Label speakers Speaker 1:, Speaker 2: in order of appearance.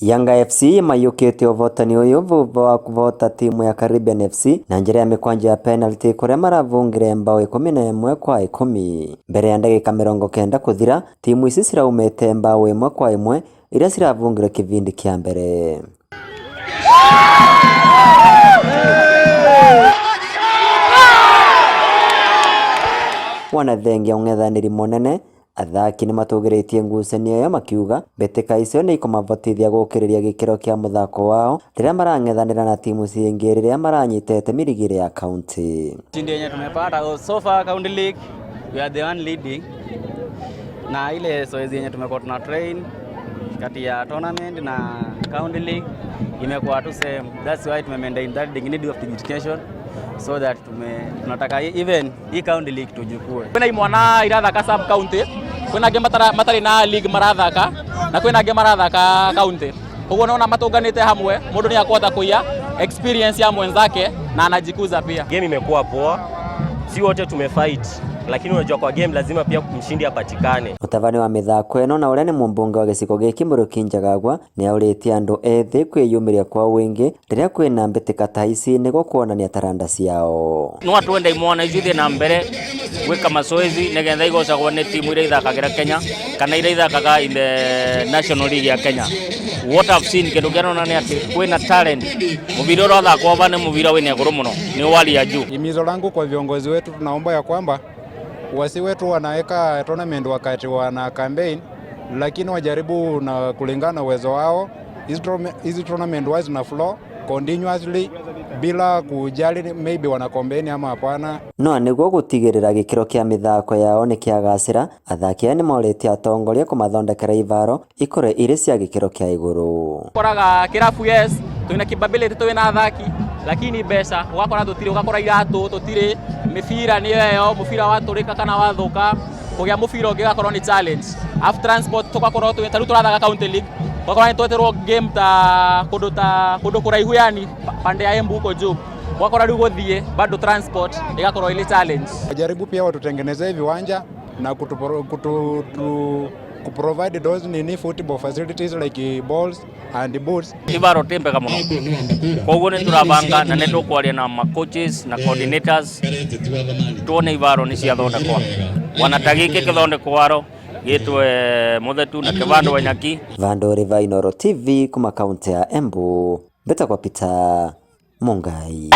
Speaker 1: Yanga FC mayũkĩtie ũhotani ũyũ thutha wa kũhota timu ya Caribbean FC na njĩra ya mĩkwanjo ya penalty kũrĩa marabungire mbao 11-10. Mbere ya ndagĩka 90 kũthira, timu ici ciraumĩte mbao 1-1 iria cirabungire kĩbindi kĩa mbere. Wanathengia ũng'ethanĩri mũnene, athaki nĩmatũgĩrĩtie ngucanio ĩyo makiuga mbĩtĩka icio nĩikũmahotithia gũkĩrĩria gĩkĩro kĩa mũthako wao rĩrĩa marang'ethanĩra na timu cingĩ rĩrĩa maranyita itemi rigi ya kaunti.
Speaker 2: Ushindi yenye tumepata, oh, so far county league we are the one leading, na ile zoezi yenye tumekuwa tuna train kati ya tournament na county league imekuwa tu same. That's why tume maintain that dignity of education so that tunataka even hii county league tujukue.
Speaker 3: Kwĩna imwana irathaka sub county, kwĩna angĩ matarĩ na league marathaka na kwĩna angĩ marathaka county. Koguo naona matũnganĩte hamwe, mũndũ nĩ akũhota kũiya experience ya mwenzake na anajikuza pia.
Speaker 4: Game imekuwa poa, si wote tumefight, lakini unajua kwa game lazima pia mshindi apatikane.
Speaker 1: Mũtabania wa mĩthako ĩno na ũrĩa nĩ mũmbunge wa gĩcigo gĩkĩ Mũrĩũki Njagagua nĩaũrĩtie andũ ethĩ kwĩyumĩria kwa ũingĩ rĩrĩa kwĩna mbĩtĩka ta ici nĩguo kuonania taranda ciao.
Speaker 5: No atwenda imwana icio ithie na mbere gwika mazoezi nigetha igocagwo ni timu iria ithakagira Kenya kana iria ithakaga in the national league ya Kenya. What I've seen kindu kĩronania nĩ atĩ kwĩna talent, mũbira ũrĩa ũrathakwo ava nĩ mũbira wĩna igũrũ mũno, nĩ wali ya juu.
Speaker 6: Himizo langu kwa viongozi wetu, tunaomba ya kwamba wasiwe tu wanaweka tournament wakati wana campaign, lakini wajaribu na kulingana na uwezo wao hizi tournament wise na flow continuously bila kujali maybe wana campaign ama hapana.
Speaker 1: No nĩguo gũtigĩrĩra gĩkĩro kĩa mĩthako yao nĩkĩagacĩra, athaki aya nĩmorĩtie atongoria kũmathondekera ivaro ikorwo irĩ cia gĩkĩro kĩa igũrũ.
Speaker 3: Koraga kĩrabu, yes, twĩna capability, twĩna athaki, lakini mbeca ũgakora tũtirĩ, ũgakora iratũ tũtirĩ, mĩbira nĩyo ĩyo, mũbira watũrĩka kana wathũka, kũgĩa mũbira ũngĩ ũgakorwo nĩ challenge. Alafu transport tũgakorwo ta rĩu tũrathaka county league, ũgakora nĩ tweterwo game ta kũndũ kũraihu, yani pande ya Embu huko juu, ũgakora rĩu gũthiĩ bado transport ĩgakorwo ĩrĩ challenge.
Speaker 6: Wajaribu pia watutengenezee viwanja na kuprovide those nini football facilities like balls and boots.
Speaker 5: Ibaro ti mbega muno, koguo nĩ tũrabanga na nĩ tũkwaria na ma coaches na coordinators tuone ibaro nĩ ciathondekwa wana ta gĩkĩ kĩthondekwo gĩtwe Muthetu na kĩbandwo Nyaki.
Speaker 1: Vandori va Inooro TV kuma kaunti ya Embu, mbĩtagwo Peter Mungai.